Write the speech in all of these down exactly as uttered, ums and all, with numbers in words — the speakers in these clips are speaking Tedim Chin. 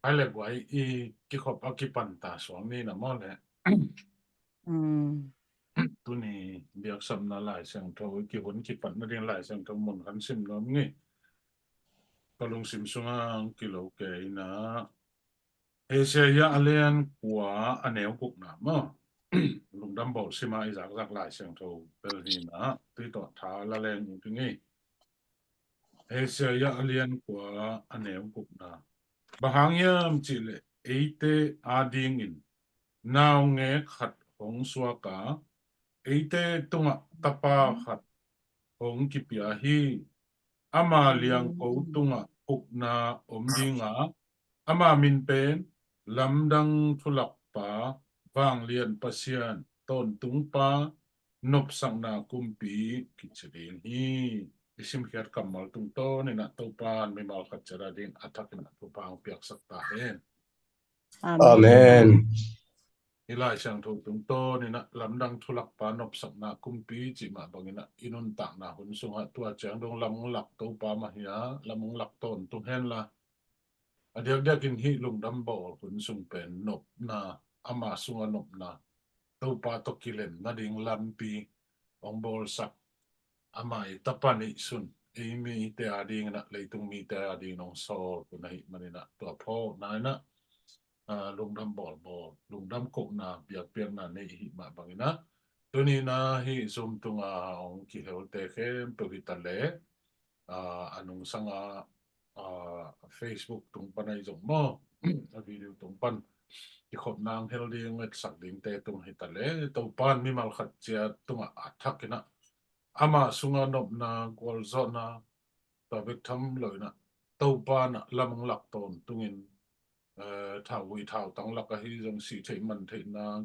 Ai le guai i kikhop a kipan ta suang ni na maw le. Tuni biaksapna Lai Siangtho i kihun kipat nading Lai Siangtho mun khan sim nuam ngi. Ka lungsim sunga ang kilo kei ina Isaiah a lian kua a neu gukna maw. Lungdam bawl sima i zakzak Lai Siangtho bel hi na tui tawh tha la leng u ding i. Isaiah a lian kua a neu gukna. Bang hang hiam cihleh eite adingin naungek khat hong suaka, eite tungah tapa khat hong kipia hi. Ama liangko tungah ukna om dinga, ama min pen Lamdang Thulakpa, Vanglian Pasian, Tawntungpa, Nopsakna Kumpi kici ding hi. I simkhiat kammal tungtawn inah Topa in mimal khat ciat a ding a thakin a thupha hong piaksak ta hen. Amen. Hi Lai Siangtho tungtawn inah Lamdang Thulakpa, Nopsakna Kumpi cih mah bangin ah i nuntakna hun sungah tua ciang dong lam hong lak Topa mah hi a, lam hong lak tawntung henla. A diakdiakin hih lungdam bawl hun sung pen nopna, ama sunga nopna, Topa tawh kilem nading lampi hong bawlsak, ama i tapa nih sun ei mite adingin ah, leitung mite adingin hong sawl hun ahih manin ah, tua phawkna inah lungdam bawlbawl, lungdam kohna, biakpiakna nei i hih mah bangin ah, tuni inah hih Zoom tunga hong kihelte khempeuh hi ta leh, a nungsanga Facebook tung pan ahi zong maw, a video tung pan kikhopna hong hel ding, etsak dingte tung hi ta leh, Topa in mimal khat ciat tungah a thakin ah ama sunga nopna, gualzawhna, tua bek tham lo inah Topa in ah lam hong lak tawntungin, thauvui thautang lak ahi zong, sih theih man theihna,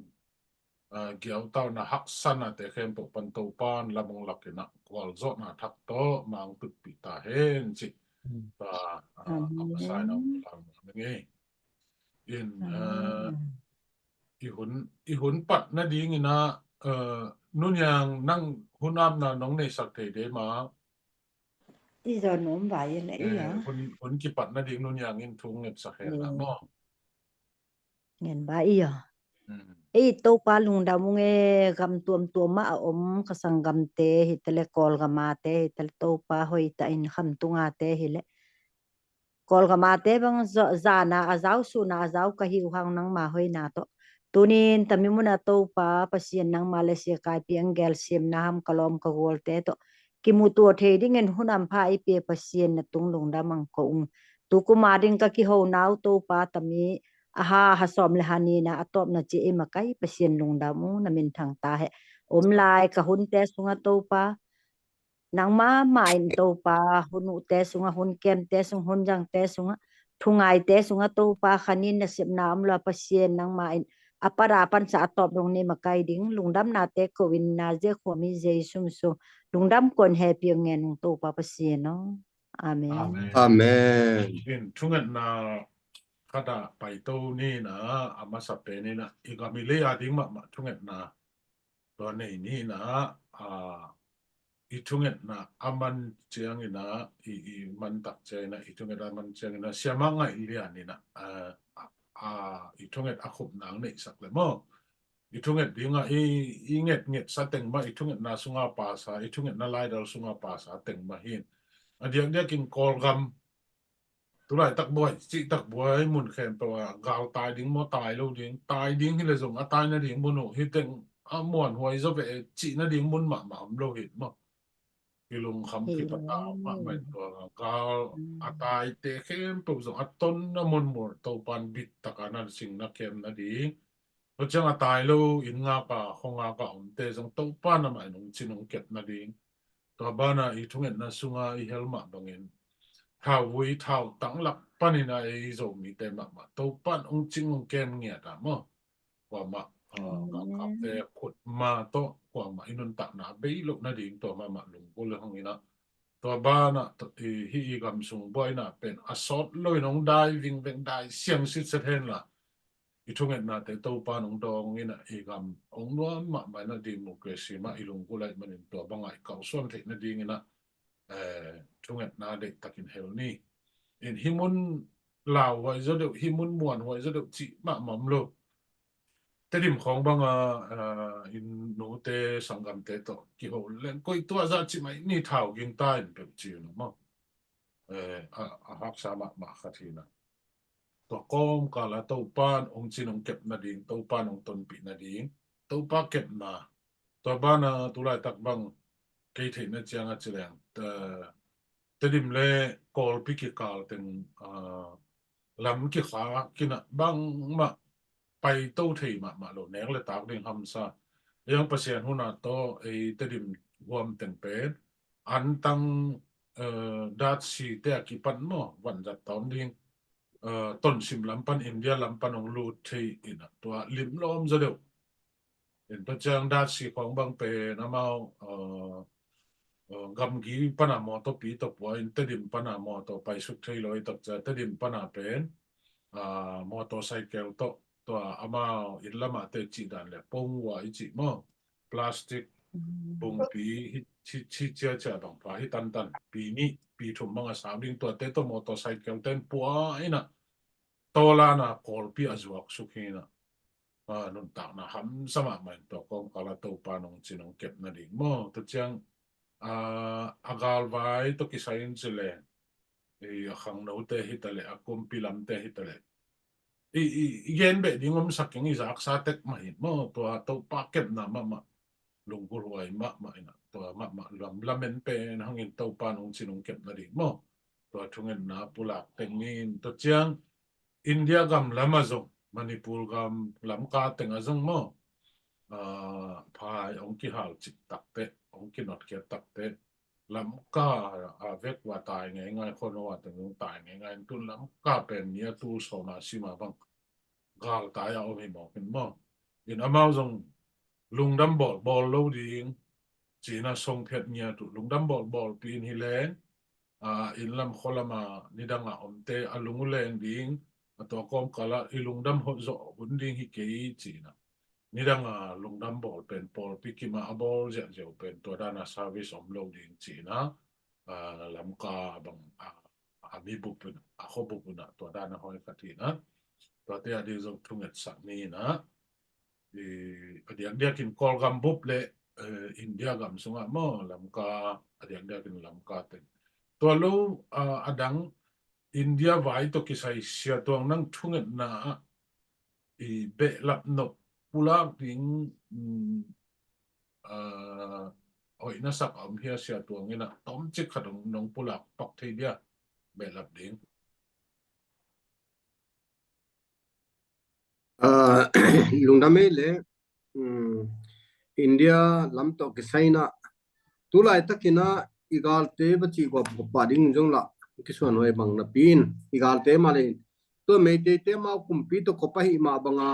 giautauna, haksanate khempeuh pan Topa in lam hong lak inah gualzawhna thak tawh ma hong tutpih ta hen cih. Tua a masa inah hong lam ngei. In i hun, i hun pat nading inah, Nuniang, nang hun apna nong neisak thei de ma? I zaw nuam vai in a i a. Hun, hun kipat nading Nuniang in thu ngetsak hen la maw? Ngen ba i a. Ei Topa lungdam ung e, gam tuamtuam ah a om ka sanggamte hi ta leh, Kawlgam ate hi ta leh, Topa hoih ta in, Khamtung ate hi leh, Kawlgam ate bang zana a zau, suna a zau ka hi uh hang nangma hoihna tawh. Tunin tami muna Topa Pasian, nangma le siakai piang gel siamna ham ka lawm ka gualte tawh kimutua thei dingin hun ampha i pia Pasian, na tung lungdam ang ko ung. Tukuma ding ka kihona uh Topa, tami a ha, ha sawm le ha nina a tawpna ci i makai Pasian lungdam uh, na minthang ta he. Om lai ka hunte sunga Topa, nangma ma in Topa, hun uhte sunga, hun kemte sung, hun zangte sunga, thungaite sunga Topa, khanin nasepna om lua Pasian, nangma in a pada pansa a tawp dong nei makai ding lungdamnate ko in, na zia khuami Jesu min sung lungdam kon he piang ngen ung Topa Pasian aw. Amen. Amen. In thungetna khat ah paito ni na, a masa pen inah i gam i lei a ding mahmah thungetna tua nei ni na, a i thungetna a man ciang inah, i, i man tak ciang inah, i thunget a man ciang inah, siama ngaih lian inah, a, a, i thunget a khupna ang neihsak le maw? I thunget dingah i, i nget ngetsa teng mah, i thungetna sunga pasa, i thungetna laidal sunga pasa teng mah hin. A diakdiakin Kawlgam tulaitak buai, cihtak buai mun khempeuh ah gal tai ding maw, tai lo ding, tai ding hi le zong a tai nading mun uh hi teng a muanhuai zaw ve cih nading mun mahmah om lo hi maw? Kilungkham kipata mahmah in tua gal a taite khempeuh zong a tonna mun mur Topan bit taka na sing na kem nading. Tua ciang a tai lo inn ngaka, khuangaka omte zong Topan amah in hong cin hong kep nading. Tua bana i thungetna sunga i hel mah bangin thauvui thautang lak panin a ei Zomite mahmah Topan hong cing hong kem ngiat a maw? Kuamah, ah, galkapte khutma tawh kuamah i nuntakna a bei loh nading tua mahmah lunggulh hong inah. Tua banah hih i gam sung buaina pen a sawt loin hong dai vingveng, dai siang sitset henla, i thungetnate Topan hong dawng inah i gam hong nuam mahmah inah, democracy mah i lunggulh ahih manin tua bangah i kalsuan theih nading inah, eh, thungetna deihtakin hel ni. In hih mun lauhuai zaw deuh, hih mun muanhuai zaw deuh cih mahmah om lo. Tedim khawng banga, ah, inn nute sanggamte tawh kiho leng koi tuah zah cih mai ni, thau ging ta in peuh ci un maw. Eh, a, a haksa mahmah khat hi na. Tua kawmkala Topan hong cin hong kep nading, Topan hong tonpih nading, Topa kepna. Tua bana tulaitak bang kei theihna cianga ci leng, eh, Tedim le Kawlpi kikal teng, ah, lam kikha kinah bangmah paito thei mahmah lo, nek le tak ding hamsa. Yang Pasian huna tawh ei Tedim huam teng pen antang, eh, datsite a kipan maw, vanzat tawn ding, eh, Tonsim lam pan, India lam pan hong lut thei inah tua limlawm zaw deuh. In tua ciang datsi khawng bang pen amau, eh, eh, gamgi pana mawtawpi tawh pua in Tedim pana mawtaw paisuk thei lo i tak ciang Tedim pana pen, ah, motorcycle tawh tua amau inn lamah te cih dan le pongua i cih maw, plastic bungpi hi, hi, hi ciacia bang pha hi tantan pi nih pi thum bang a sau ding tuate tawh motorcycle ten pua inah tawlana Kawlpi a zuak suk hinah, ah, nuntakna hamsa mahmah in tua kawmkala Topa nong cin hong kep nading maw. Tua ciang, ah, a galvai tawh kisai in ci le, i a khangnote hi ta le, a kumpi lamte hi ta le, i, i, i gen beh ding om sak keng, i zaksa tek mah hi maw. Tua Topa kepna mahmah, lunggulhhuai mahmah inah tua mahmah lam lamen pen hangin Topa nong cin hong kep nading maw. Tua thungetna pulak teng in tua ciang India gam lam a zong, Manipur gam Lamka teng a zong maw, ah, phai hong kihal cik takte, hong kinawtkhiat takte, Lamka a vek ua tai ngeingai, khuano a teng zong tai ngeingai, tun Lamka pen ni a tul sawma sima bang galtai a om hi mawk in maw. In amau zong lungdam bawlbawl lo ding cina songphiat ngiat uh, lungdam bawlbawlpi in hi leng, ah, inn lam khua lama nidanga omte a lung uh leng ding, a tua kawmkala i lungdam hot zawh hun ding hi kei cina. Nidanga lungdam bawl pen pawlpi kima a bawl ziahziah uh pen tua dana service om lo ding cina, ah, Lamka bang, ah, a mi bup un, a khuabup unah tua dana hoi khat hinah. Tuate a ding zong thungetsak ni inah. I, a diakdiakin Kawlgam bup le, eh, India gam sungah maw, Lamka a diakdiakin Lamka teng. Tua lo, ah, a dang India vai tawh kisai Sia Tuang nang thungetna ah i behlap nop pulak ding, mm, ah, hoihna sak a om hia Sia Tuang inah tomcik khat nong pulak pak thei dia behlap ding. Ah, lungdam ei le, um, India lam tawh kisai inah tulaitakin ah i galte va cih guap guap pah ding zong lah kisuan huai bang napi in i galte mah le tua Meiteite mau kumpi tawh kop ahih mah banga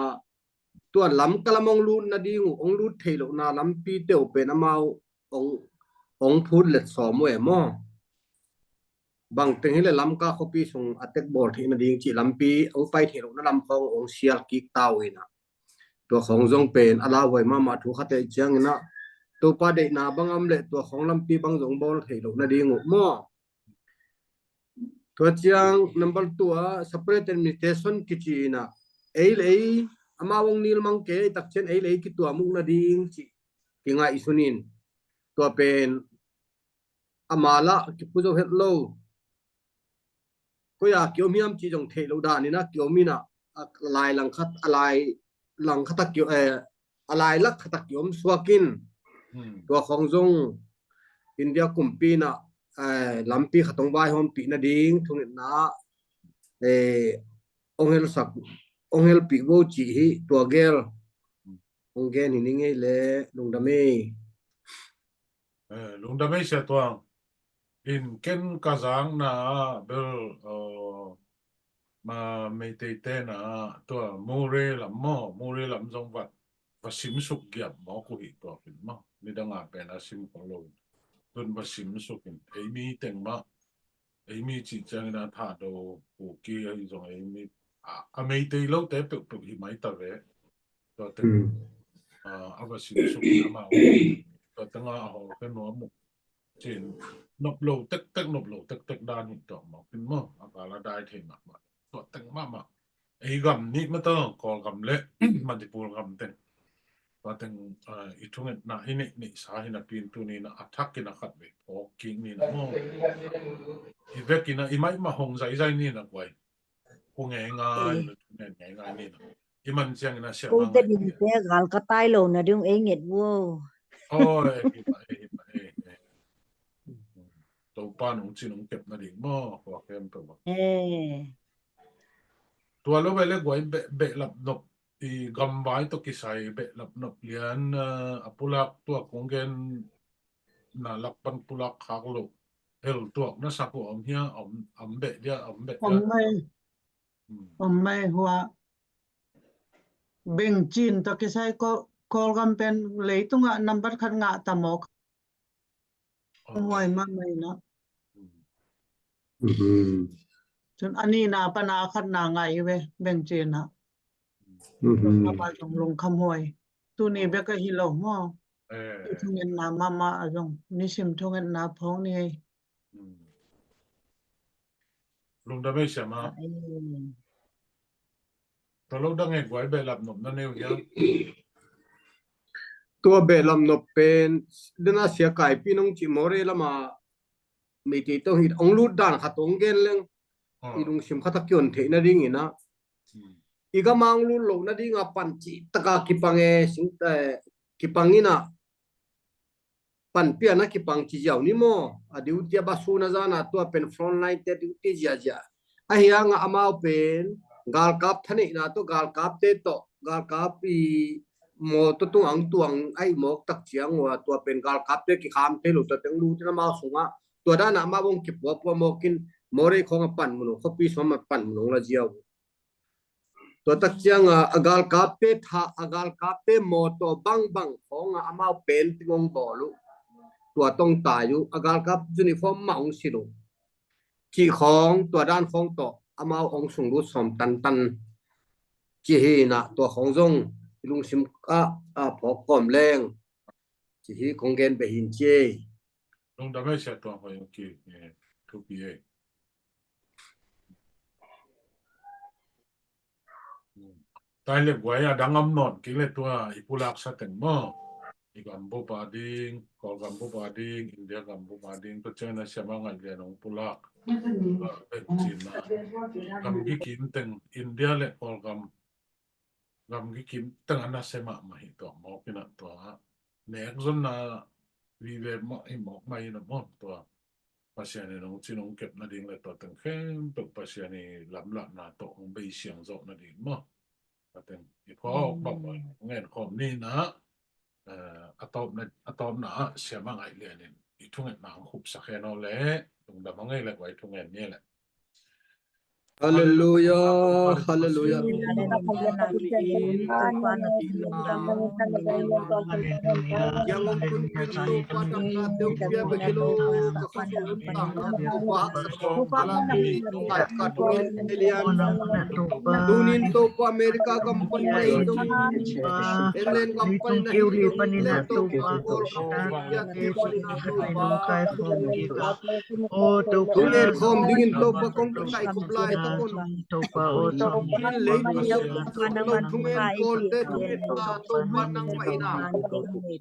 tua Lamka lam hong lut nading uh hong lut theih lohna lampi teuh pen amau hong, hong phut let sawm uh e maw. Bangteng hi le Lamka khuapi sung a tek bawl theih nading cih lampi hong pai theih lohna lam khawng hong sial kik ta uh inah. Tua khawng zong pen a lauhuai mahmah thu khat ei ciang inah Topa deihna bang om le tua khawng lampi bang zong bawl theih loh nading uh maw. Tua ciang number two ah separate administration kici inah ei le ei amau hong nilmang kei tak ciang ei le ei kituam uh nading cih kingaihsun in tua pen ama lah kipu zo het lo. Koi a kiom hiam cih zong theih loh dan inah kiom inah a lai lang khat, a lai lang khat a kiom, eh, a lai lak khat a kiom suak in. Hmm. Tua khawng zong India kumpi inah, eh, lampi khat hong vaihawmpih nading thungetna, eh, hong helsak, hong helpih vo cih hi tua gel hong gen hi ning ei le lungdam ei. Eh, lungdam ei Sia Tuang. In ken ka zakna ah bel, eh, ma Meiteite na ah tua Mure lam maw, Mure lam zong va, va simsuk giap mawk uh hi tua kin maw. Nidang a pen a sim khol lo. Tun va simsuk in. Ei mi teng mah, ei mi cih ciangin a Thado, Kuki ahi zong ei mi, a, a Meitei lote peuhpeuh hi mai ta ve. Tua teng, hmm, a, a va simsuk in amau. Tua teng a a hawl khe nuam uh. Cin nop lo tektek, nop lo tektek dan hi tua mawk in maw. A kal a dai thei mahmah. Tua teng mahmah. Ei gam nih mah tawh, Kawlgam le Manipur gam teng. Tua teng, ah, i thungetna i neih neihsa hi napi in tuni in a thakin a khatvei phawk kik ni na maw. I vekin a i maimah hong zaizai ni na guai. Ku ngeingai, eh, thungen ngeingai ni na. I man ciangin a siam. Kul te ding te gal ka tai lo na ding ei nget vo. Oi, hi mah, eh, hi mah, eh, eh. Topa nong cin nong kep na ding maw, kua kem pe maw. Eh. Tua lo ve le guai be, behlap nop i gamvai tawh kisai behlap nop lian, ah, a pulak tua kong gen na lak pan pulak khak lo. Hel tuak na sak uh om hia, om, om beh dia, om beh dia. Om mai. Hmm. Om mai hua. Bengcin tawh kisai ko, Kawlgam pen leitungah nambat khat ngah ta mawk. Huai mahmah in a. Mhm. Cun a nihna pan a khatna ngah i ve, Bengcin a. Mhm. Amah zong lungkham huai. Tuni bek a hi lo maw. Eh. I thungetna mahmah a zong. Nisim thungetna phawk ni ei. Hmm. Lungdam ei siama. Ai. Tua lo dang ei guai behlap nop na neu hiam? Tua behlap nop pen, dena sia kaipi nong cih Moreh lama, meitei tawh hi, ong lut dan khat ong gen leng. Ah. I lungsim khat a kion theih nading in a. Hmm. I gama ong lut loh nading a pan cih taka kipang e, sing, eh, kipang in a. Panpiakna kipang ci ziau ni maw? A duty a basu na zana tua pen frontline te duty ziazia. Ahi hangah amau pen galkap thaneihna tawh, galkapte tawh, galkap i mawtaw tungah ang tuang ahi mawk tak ciang ua, tua pen galkapte kikham thei lo, tua teng lutin amau sungah. Tua danah amau bawng kipuapua mawkin Moreh khawng a pan mun ung, khuapi sawm a pan mun ung la ziau. Tua tak ciangah a galkapte thah, a galkapte mawtaw bangbang khawngah amau pen ting ong bawl uh. Tua tong tai uh, a galkap uniform mah ong silh uh. Cih khawng, tua dan khawng tawh amau ong sunglut sawm tantan. Cih hi inah tua khawng zong i lungsim ah, ah, phawk kawm leng. Cih hi kong gen beh hin ci ei. Lungdam ei sia tuang hoi ong ki, eh, thupi ei. Tai le guai a dang om nawn kik le tua i pulaksa teng maw. I gam bup a ding, Kawlgam bup a ding, India gam bup a ding, tua ciangin a siama ngaih lian ong pulak. Tua pen cina. Gam kikim teng, India le Kawlgam gam kikim teng a nasia mahmah hi tua mawk inah tua. Nek zonna vive mah hi mawk mah inah mawk tua. Pasian in ong cin ong kep nading le tua teng khempeuh Pasian i lamlahna tawh ong bei siang zawh nading maw. Tua teng i phawk bang ong en khawm ni inah, eh, a tawpna, a tawpna ah siama ngaih lian in i thungetna ong khupsak hen aw le, lungdam a ngei le guai thungen ni le. Halleluia, halleluia. Tunin Topa America gam panin a hi zong, England gam panin a hi zong, Topa Kawlgam panin a hi zong, Topa Aw Topa, thungen khawm dingin Topa kong kikaih khop lai takun. Topa aw, thungen khawm dingin Topa, thungen khawm dingin Topa, Topa nangmah in a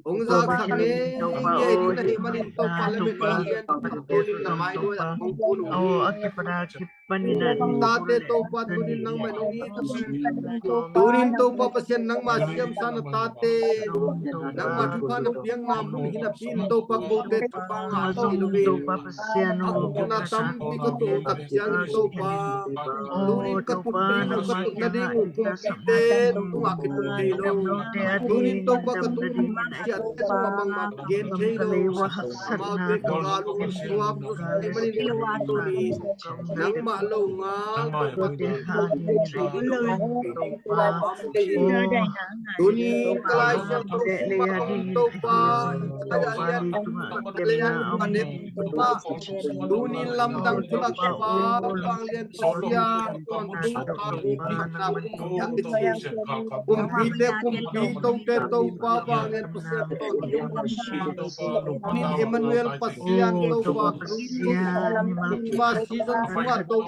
hong zaksak ngei ngei ding na hih manin Topa, lamet na lian Topa, tunin na mai nuai ah kong kun uh hi. Aw, a kipat a kipan in a, tate Topa, tunin nangmah in hong it uh hi. Tunin Topa Pasian, nangmah siamsa na tate, nangmah thupha na piakna mun hi napi in Topa, kote thupha ngah thei lo in, a gupna tampi ka tuh tak ciangin Topa, tunin ka tuh ding uh, ka tuh nading uh kumpite tungah kitung thei lo. Tunin Topa, ka tung siate tungah bangmah gen thei lo. Amaute ka gal uh suak uh ahih manin ka tung tuni nangmah lo ngal Topa, tunin ka Lai Siangtho sungah om Topa, ka lai a lian, ka lai a lian, ka nep Topa, tunin lamdang thulak Topa, vanglian Pasian, tawntung tha, phatna pumpi, kumpite kumpi, Tote Topa, vanglian Pasian, tawntung tha, tunin Emmanuel Pasian Topa, Christmas season sungah Topa,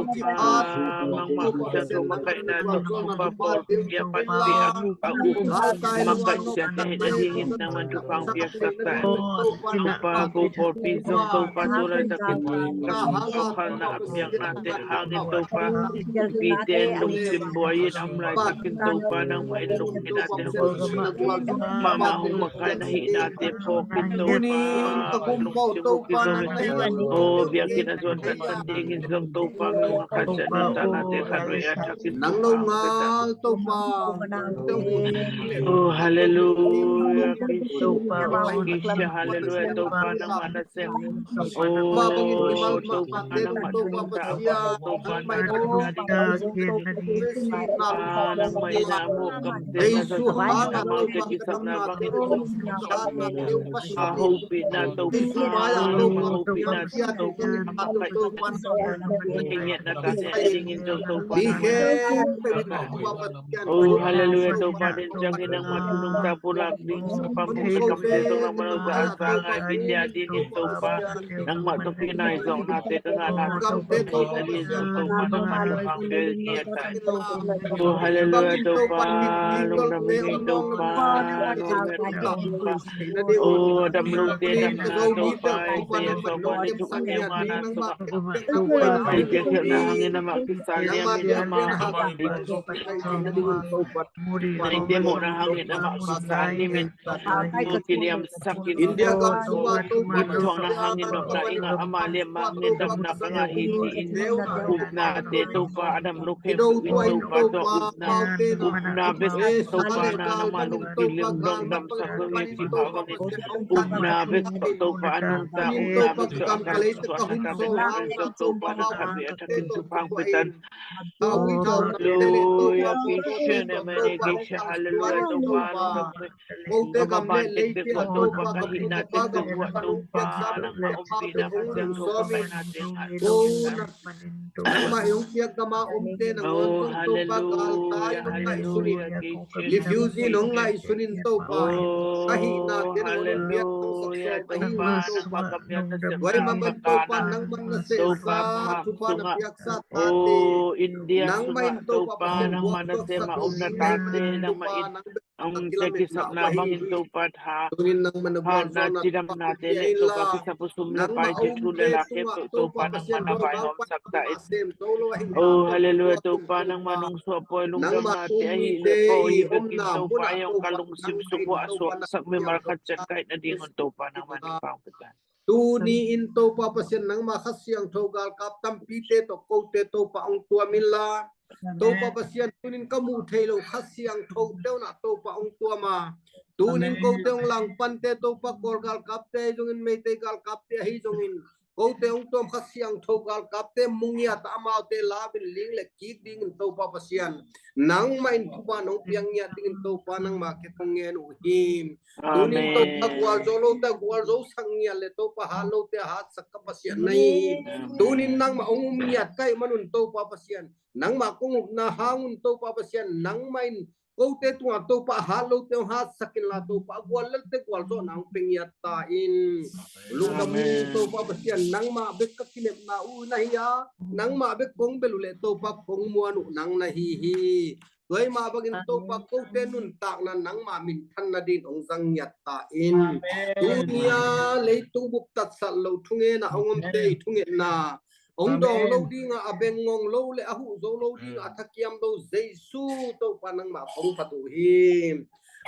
Topa, mangmah Pasian, makaihna tawh Topa pawlpi a panpih a, a up makaih siate hi nadingin nangman thupha piaksak ta in. Topa, ko pawlpi zong Topa tu laitakin ka sungkhalna a piaknate hangin Topa, mite in lungsim buai in a om laitakin Topa, nangmah in lungkimnate hong mahmah hong makaih na hihnate phawk in Topa, lungsim hong kizom in. O, biakinn a zuan tantan dingin zong Topa, mi mangkhat ciat nuntaknate khatvei a thakin nang lo ngal Topa. O, halleluia, Topa, o, Topa, halleluia, Topa, nangmah na sem. O, Topa, nangmah thununtak a, Topa, nangmah thununtak a, nangmah in a muhkamte na sa, amaute kisapna bangin a hopihna Topa, hopihna Topa, ngiatna tate a dingin zong Topa, nangmah O, halleluia, Topa, den ciangin nangmah thununtak pulak ding, Topa, mawhna kamte zong nangmah nong za a za ngai mite a dingin Topa, nangmah tawh kinaizawhnate ka ngahna Topa, mite a dingin zong Topa, nangmah thupha pia ngiat ta in. O, halleluia, Topa, lungdam ing Topa, lungdam ing Topa. O, a dam lote damna Topa, Isaiah sawmnih le thum a neu ngana sungah Topa, Isaiah khialhna hangin amah kisa liam in, amah Naite mawhna hangin amah kisa liam in, kiliamsak in, thuakna hangin nopna i ngah, amah liamma hangin damna ka ngah hi ci-in, upnate Topa a dam lo khempeuh in Topa tawh upna, upna bek Topa na nangmah lungkim lim dong damsak zo hi cih mah bangin, upna bek tawh Topa a nungta, upna bek tawh a kalsuan na ta bek tawh Topa na khatvei a thakin thupha pia ta in. Halleluia, kisha ne mene kisha, halleluia, Topa, Topa, Topa, Topa, ka hihna tek tek uah Topa, nangmah ompihna Pasian, Topa, kaihna teng ah Topa. Nangmah i hong piak gama omte nangawn zong Topa, galtai nong na i sunin. Refugee nong na i sunin Topa. Ka hihna te nangawn hong piak gama omte nangawn zong Topa. Tua ahih manin Topa nangmah na sehsa, thupha na piaksa tate. Nangmah in Topa Pasian, nangmah na sem a omna tate, nangmah in Topa nang bek a kilametna kisapna bangin Topa tha, hatna cidamnate le Topa kisap uh sum le pai, thu le la khempeuh Topa nangmah na vaihawmsak ta in. O, halleluia, Topa nangmah nong suah pawi lungdamnate ahih leh pawi bekin Topa ei hong ka lungsim sung uah suaksak mimal khat ciat kaih nadingun Topa nangmah nong pang pia ta in. Tuni in Topa Pasian nangmah Kha Siangtho galkap tampite tawh kote Topa hong tuam inla, Topa Pasian tunin ka muh thei lo Kha Siangtho te un ah Topa hong tuam a, tunin kote hong langpante Topa Kawl galkapte ahi zongin, Meitei galkapte ahi zongin, kote hong tuam Kha Siangtho galkapte mu ngiat a, amaute lam in ling le kik dingin Topa Pasian nangmah in thupha nong piak ngiat dingin Topa nangmah kiang kong ngen uh hi. Tunin Topa gualzo lote a gualzosak ngiat le Topa hat lote a hatsak ka Pasian na hi hi. Tunin nangmah hong um ngiat ka hih manun Topa Pasian, nangmah kong upna hangun Topa Pasian nangmah in kote tungah Topa a hat lote hong hatsak inla Topa a gual lelte gualzawhna hong pia ngiat ta in. Lungdam ing Topa Pasian, nangmah bek ka kinepna uh na hi a, nangmah bek kong bel uh leh Topa kong muan uh nang na hi hi. Tua ahih mah bangin Topa kote nuntakna nangmah minthan nadin hong zang ngiat ta in. Tuni a leitung bup tatsat lo thungetna hong omte i thungetna Hong dawng lo ding a, a beng ngong lo le a huh zo lo ding a, a thakiam lo Jesu Topa nangmah kong phat uh hi.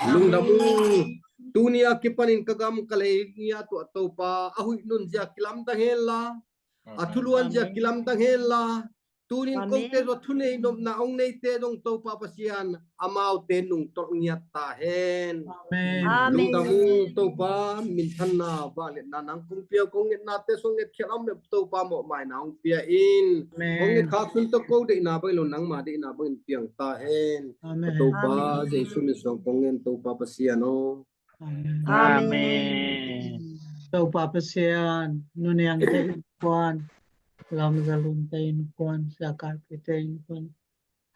Lungdam ung. Tuni a kipanin ka gam ka lei ngiat uh a Topa, a huih nun zia kilamdang hen la, a thuluan zia kilamdang hen la, tunin kongte zong thunei nopna hong neite zong Topa Pasian, amaute nungtolh ngiat ta hen. Lungdam ung Topa, minthanna vangliatna nang kong pia, kong ngetnate sung ngetkhial om le Topa mawhmaina hong pia in. Kong ngetkhak sun tawh ko deihna bangin lo, nangma deihna bangin piang ta hen. Topa Jesu min suang kong ngen Topa Pasian aw. Amen. Topa Pasian, nuniangte innkuan, lamzalunte innkuan, siakarpite innkuan,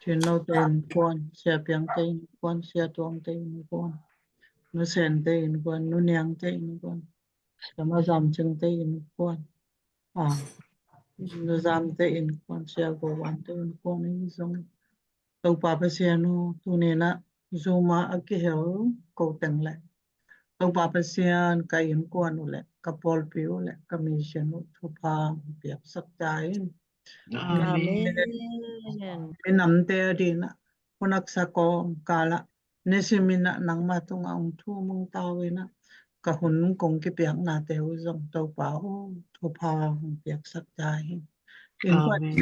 thinlote innkuan, siapiangte innkuan, siatuangte innkuan, nusente innkuan, nuniangte innkuan, siamazamcingte innkuan, a, nuzamte innkuan, siagowante innkuan, ahi zong Topa Pasian aw, tuninah Zoom ah a kihel ko teng le Topa Pasian, ka innkuan uh le ka pawlpi uh le ka mission uh thupha piaksak ta in. Amen. Minamte a dinah hunaksa kawm kalah nisiminah nangma tungah hong thum hong tau inah ka hun kong kipiaknate uh zong Topa aw, thupha hong piaksak ta hi. Innkuan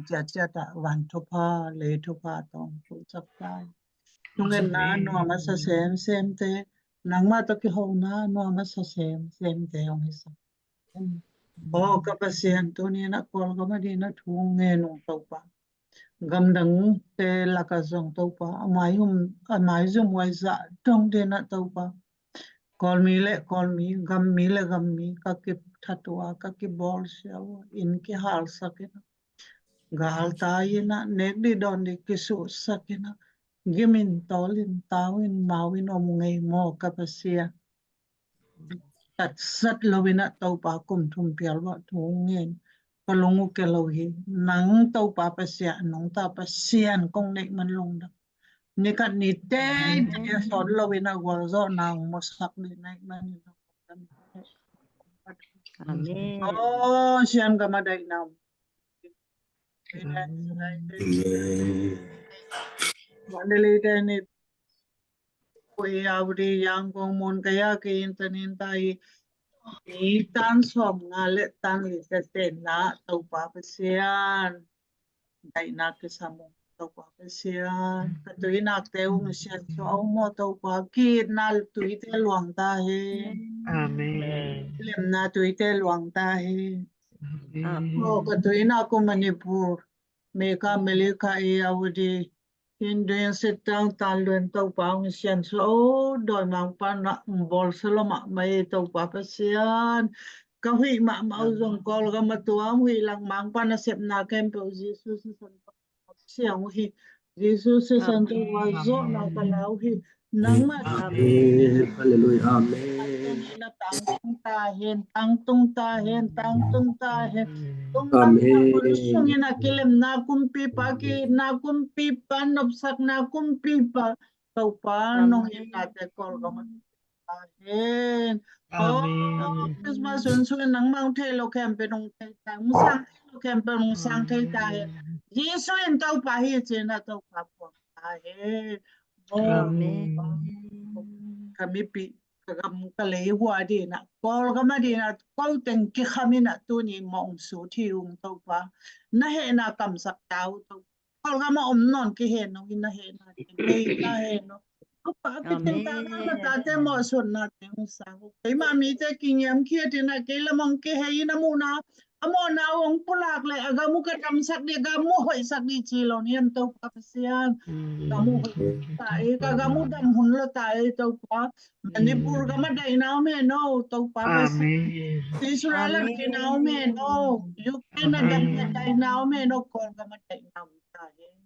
ciatciat ah van thupha, lei thupha tawng thuksak ta hi. Thungetna nuam a sa semsemte, nangmah tawh kihona nuam a sa semsemte hong hisak. Aw ka Pasian, tuninah Kawlgam a dinah thu ngen ung Topa. Gamdangte laka zong Topa, a maizum, a maizum huai zah dong dinah Topa, Kawlmi le Kawlmi, gammi le gammi ka kithat uh a, ka kibawlsia uh a, inn kihalsak inah, galtai inah, nek dih dawn dih kisuhsak inah, gimin tawlin tau in mau in om ngei maw ka Pasian. Tatsat lo inah Topa kum thum pial vah thu ngen ka lung uh ke lo hi. Nang Topa Pasian, nungta Pasian kong neih man lungdam. Nikhat ni teitei a sawt lo inah gualzawhna hong musak dih neih man in. Amen. Aw Sian gam a daihna. Amen. Mandalay te ni Pui Audi Yangon mun kaya ki internet ta hi. Ni tan sawm nga le tan li ka tenna Topa Pasian, daihna kisam ung Topa Pasian. Ka tuinakte uh misian suah aw maw Topa, kiitna tuite luang ta hi. Amen. Lemna tuite luang ta hi. Aw ka tuinak uh Manipur, Meka, Melika, i Audi Hinduin sitang tan luen Topa hong sian suah aw, dawimangpa na hong bawlsia lua mahmah ei Topa Pasian. Ka huih mahmah uh zong Kawlgam a tua hong huih langmangpa nasepna khempeuh Jesu sisan siang uh hi. Jesu sisan Topa zawhna ka la uh hi. Nangmah Amen. Halleluiah. Amen. Na tangtung ta hen, tangtung ta hen, tangtung ta hen. Tung Amen. Sungin a kilemna kumpipa, kiitna kumpipa, nopsakna kumpipa Topa nong itnate Kawlgam a ta hen. Amen. Christmas hun sungin nangmah hong thei lo khempeuh hong thei ta, hong sang thei lo khempeuh hong sang thei ta hen. Jesu in Topa hi cihna Topa puang ta hen. Amen. Ka mipi, ka gam ka lei hua dinah, Kawlgam a dinah ko teng kikham inah tuni mawh hong sut hi ung Topa. Na hehna kamsak ta uh Topa. Kawlgam a om nawn kihen uh hi, na hehna nei ta hen uh. Topa a kiting ta na na tate mawhsutna te hong sang uh. Keima mite kingiam khiat inah kei lam hong kihei in a muhna a mawhna uh hong pulak le a gam uh ka damsak dih, gam uh hoihsak dih ci lo niam Topa Pasian. Gam uh hoihsak ta ei, ka gam uh dam hun lo ta ei Topa. Manipur gam a daihna om hen aw Topa Pasian. Amen. Israel a daihna om hen aw. Ukraine a gam a daihna om hen aw, Kawlgam a daihna om ta hen.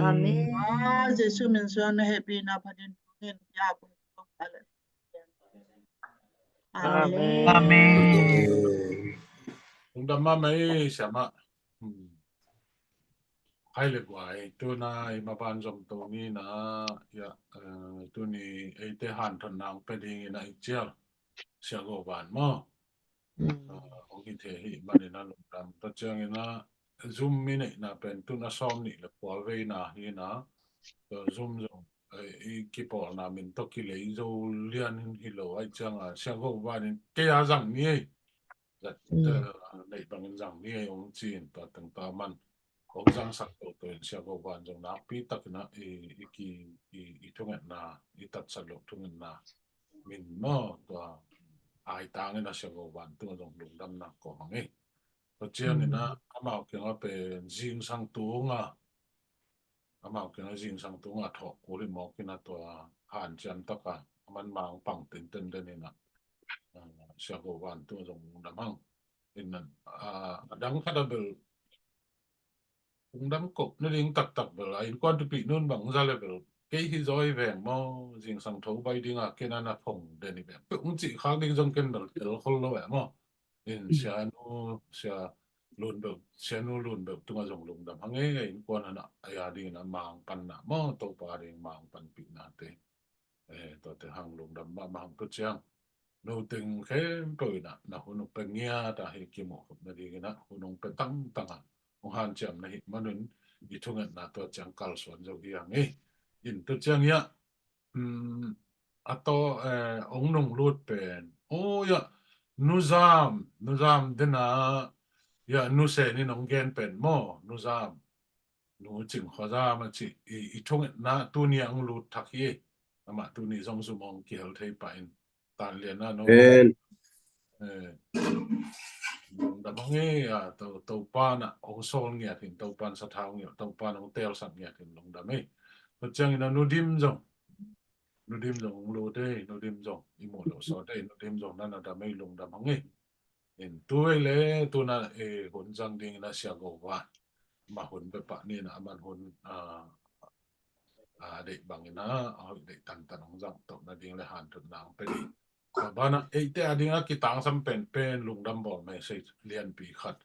Amen. Ah, Jesu min suang na hehpihna phatin thu ngen ya kun Topa le. Amen. Amen. Lungdam mahmah ei siamah. Hmm. Hai le guai, tuna i maban zom to ni na, ya, eh, tuni eite hanthotna hong pia dingin a i cial. Sia go ban maw. Mm. Ah, hong hi thei hi manin a lungdam. Tua ciangin a Zoom i neihna pen tun a sawm nih le kua veina hi na. Tua Zoom zong, eh, i kipawlna min tawh kilei zo lian in hi lo ai cianga Sia Go Van in kei a zang ni ei. Zat, mm, eh, neih bangin zang ni ei hong ci-in tua teng tua man. Hong zangsak toto in Sia Go Van zong nakpi takin a i, i ki, i, i thungetna, i tatsat loh thungetna min maw tua ai tangin a Sia Go Van tungah zong lungdamna kawm hang ei. Tua ciangin a, mm, amau kiangah pen zingsang tunga, amau kiangah zingsang tunga thawh kul hi mawk in a tua hanciam taka a man mang pang tinten den in a, ah, Sia Go Van tungah zong lungdam hang. In a, ah, a dang khat a bel lungdam kop nading taktak bel a innkuan tupih nun bang za le bel kei hi zaw i veng maw, zingsang tho bai dinga ken a na phong den i veng peuh hong cih khak ding zong ken bel tel khol lo eh maw. In, mm, Sia Nu, Sia Lun Beuh, Sia Nu Lun Beuh tungah zong lungdam hang ei, a innkuan a na, a ya dingin a mang panna maw, Topa ding mang panpihna te. Eh, tuate hang lungdam mahmah hang tua ciang. Nu teng khempeuh in a, na hun hong pia ngiat a hi kimuh khop nadingin a, hun hong pia tangtang a, hong hanciam na hih manun, i thungetna tua ciang kalsuan zo hi hang ei. In tua ciang hi a, um, a taw, eh, hong nunglut pen. Oh, ya, Nu Zam, Nu Zam dena, ya, Nu Sen in hong gen pen maw, Nu Zam. Nu Cing Khua Zam a ci, i, i thungetna tuni a hong lut thak hi. Amah tuni zong zum hong kihel thei pah in. Tan lian a no. Amen. Eh, lungdam hang ei a, to, Topa na hong sawl ngiat hin, Topa na sathau ngiat, Topa na hong teelsak ngiat hin lungdam ei. Tua ciangin a Nu Dim zong, Nu Dim zong hong lut ei, Nu Dim zong i muh lo sawt ei, Nu Dim zong na na dam ei, lungdam hang ei. In tu ei le, tuna, eh, hun zang dingin a Sia Go Van. Ma hun pepah ni na, a man hun, ah, ah, deih bangin a, a hoih deih tantan hong zang toh nading le hanthotna hong pia ding. Tua banah eite a dingah kitangsam penpen lungdam bawl message lianpi khat.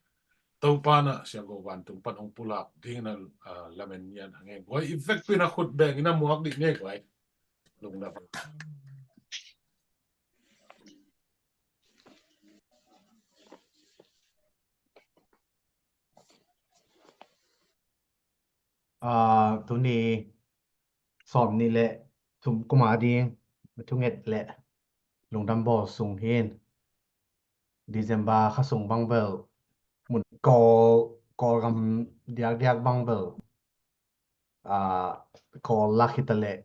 Topa na Sia Go Van tung pan hong pulak dingin a, ah, lamen ngian hang ei. Guai i vekpi in a khut beng in a muak dih ni ei guai. Lungdam. Ah, tuni sawm nih le thum kum a ding, thunget le lungdam bawl sung hin. December kha sung bang bel, mun Kawl, Kawlgam diakdiak bang bel, ah, Kawl lak hi ta leh,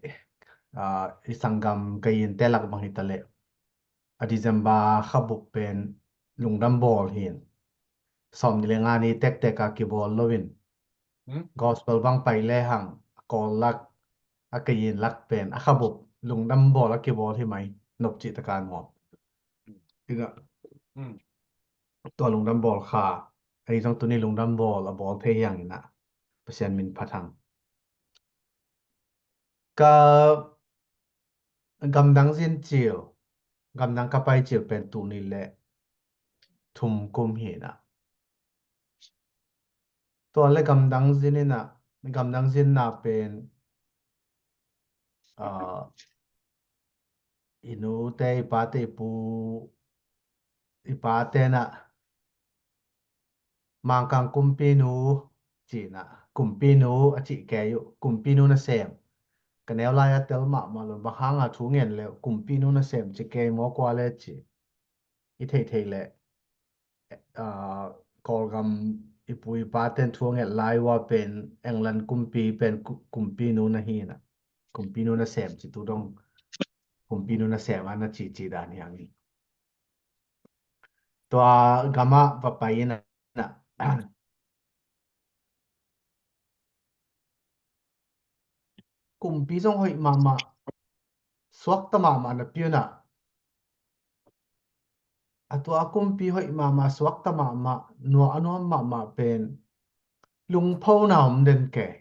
ah, i sanggam Kayinte lak bang hi ta leh, a December kha bup pen lungdam bawl hin. Sawm nih le nga ni tektek a kibawl lo in. Hmm? Gospel bang pai le hang, Kawl lak, a Kayin lak pen, a kha bup, lungdam bawl a kibawl hi mai, nop cih taka nuam. Hmm. Ina, hmm, tua lungdam bawl kha, ei zong tuni lungdam bawl a bawl thei hi hang ina, Pasian min phat hang. Ka gamdang zin cil, gamdang ka pai cil pen tul nih le thum kum hi na. Tua le gamdang zin ina, gamdang zin na pen, ah, i nute, i pate, i pu, i pate na, Mangkang kumpinu, cihna, kumpinu, a cih kei uh, kumpinu nasem. Ka neu lai a tel mahmah lo, bang hanga thu ngen le, kumpinu nasem, ci kei maw kua le ci. I theih theih le, ah, Kawlgam i pu i pa ten thu a nget lai ua pen, England kumpi pen ku-, kumpinu na hi na. Kumpinu nasem, ci tu dong, kumpinu nasem, a na ci ci dan hi hang hi. Tua gamah va pai in a, kumpi zong hoih mahmah, suakta mahmah na piuna. A tua a kumpi hoih mahmah, suakta mahmah, nuah a nuam mahmah pen lungphona om den kei.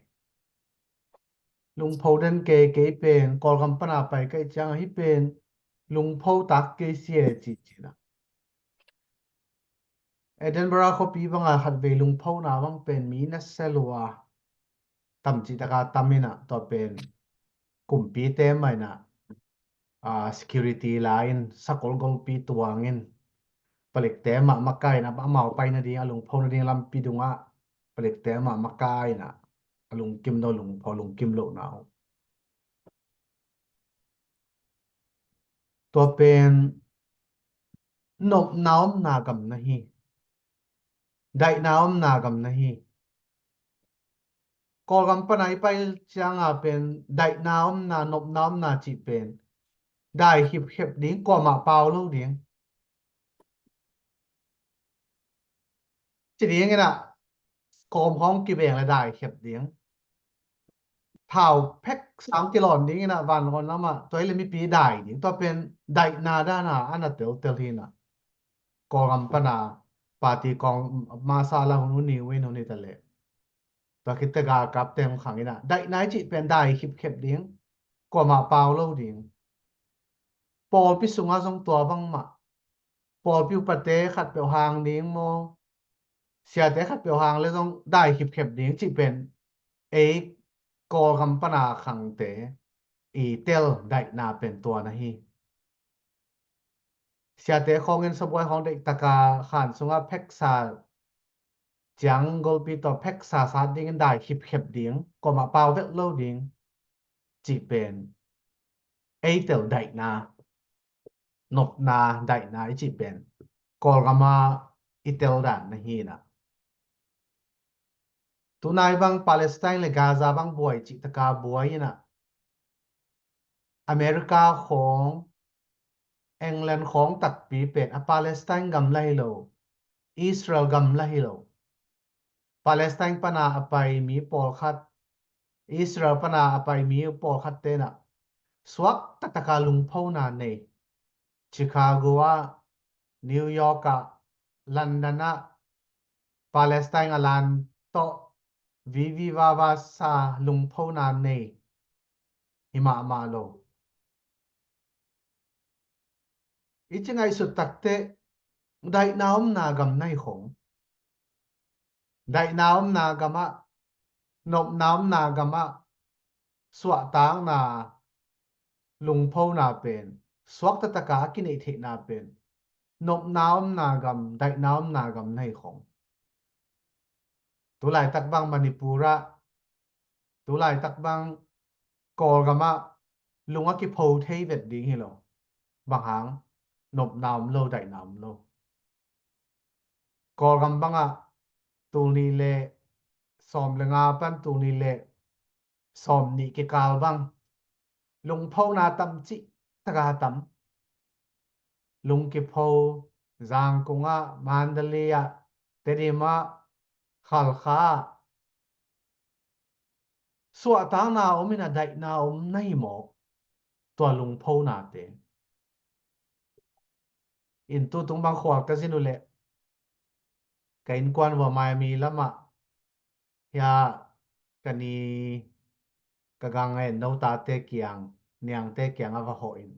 Lungpho den kei, kei pen, Kawlgam pana pai kaih ciang ahi pen, lungpho tak kei sia e ci cina. Edinburgh khuapi banga khatvei lungphona bang pen mi na sia lua, tamci taka tam ina, tua pen kumpite maina, ah, security la in, sakol golpi tuang in, Palikte mah makai in ah amau pai nading, a lungpho nading lampi dungah palikte mah makai in ah a lungkim lo, lungpho, lungkim lohna uh. Tua pen nopna omna gam na hi. Daihna omna gam na hi. Kawlgam pana i pai cianga pen daihna omna, nopna omna cih pen dai khipkhep ding, kuamah pau lo ding. Ci ding in ah kawm khawng kibeng le dai khep ding. Thau phek sang kilawn ding in ah vanlawn lamah tua i le mipi dai ding. Tua pen daihna dana a na teltel hi in ah. Kawlgam pana party kawng masa la hun uni, win uni ta le. Tua khit teh galkapte hong khang in ah daihna i cih pen dai khipkhep ding, kuamah pau lo ding. Pawlpi sungah zong tua bangmah. Pawlpi upate khatpeuh hang ding maw, siate khatpeuh hang le zong dai khipkhep ding cih pen ei Kawlgam pana khangte i tel daihna pen tua na hi. Siate khawngin sabuai khawng deihtaka khan sungah pheksa ciang golpi tawh pheksa sat dingin dai khipkhep ding, kuamah pau vet lo ding cih pen ei tel daihna, nopna daihna i cih pen Kawlgama i tel dan na hi in ah. Tunai bang Palestine le Gaza bang buai cihtaka buai in ah, America khawng, England khawng takpi pen a Palestine gam la hi lo, Israel gam la hi lo. Palestine pana a pai mi pawlkhat, Israel pana a pai mi pawlkhat te in ah suak taktaka lungphona nei. Chicago ah, New York ah, London ah, Palestine a lan tawh vivi vava sa lungphona nei hi mahmah lo. I ci ngaihsut takteh daihna omna gam na hi khong. Daihna omna gamah, nopna omna gamah suahtakna, lungphona pen, suakta taka a kineih theihna pen nopna omna gam, daihna omna gam na hi khong. Tulaitak bang Manipur ah, tulaitak bang Kawlgam ah lung a kipho thei vet ding hi lo. Bang hang? Nopna om lo, daihna om lo. Kawlgam bangah tul nih le sawm le nga pan tul nih le sawm nih kikal bang lungphona tam cih taka tam. Lung kipho, Zangkong ah, Mandalay ah, Tedim ah, Khalkha ah, suahtakna om in a daihna om na hi mawk, tua lungphonate. In tutung bang khual ka zin uh leh ka innkuan vua Miami lamah hia ka ni ka gang a en no tate kiang, niangte kiang a va hawh in,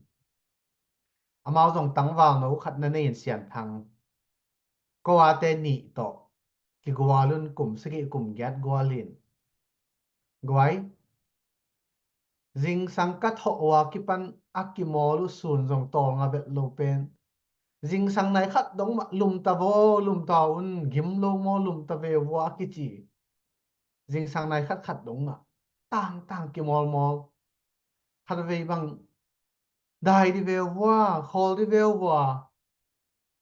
amau zong tangval no khat na nei in Sianthang, ko ate nih tawh kigual un, kum sagih kum giat gual in, guai, zingsang ka thawh ua kipan a kimawl uh sun zong tawlnga belh lo pen, zingsang nai khat dong mah lumta vaw, lumta un, gim lo maw, lumta ve vua a kici. Zingsang nai khat khat dong mah tangtang kimawlmawl. Khat vei bang dai di veu vua, khawl di veu vua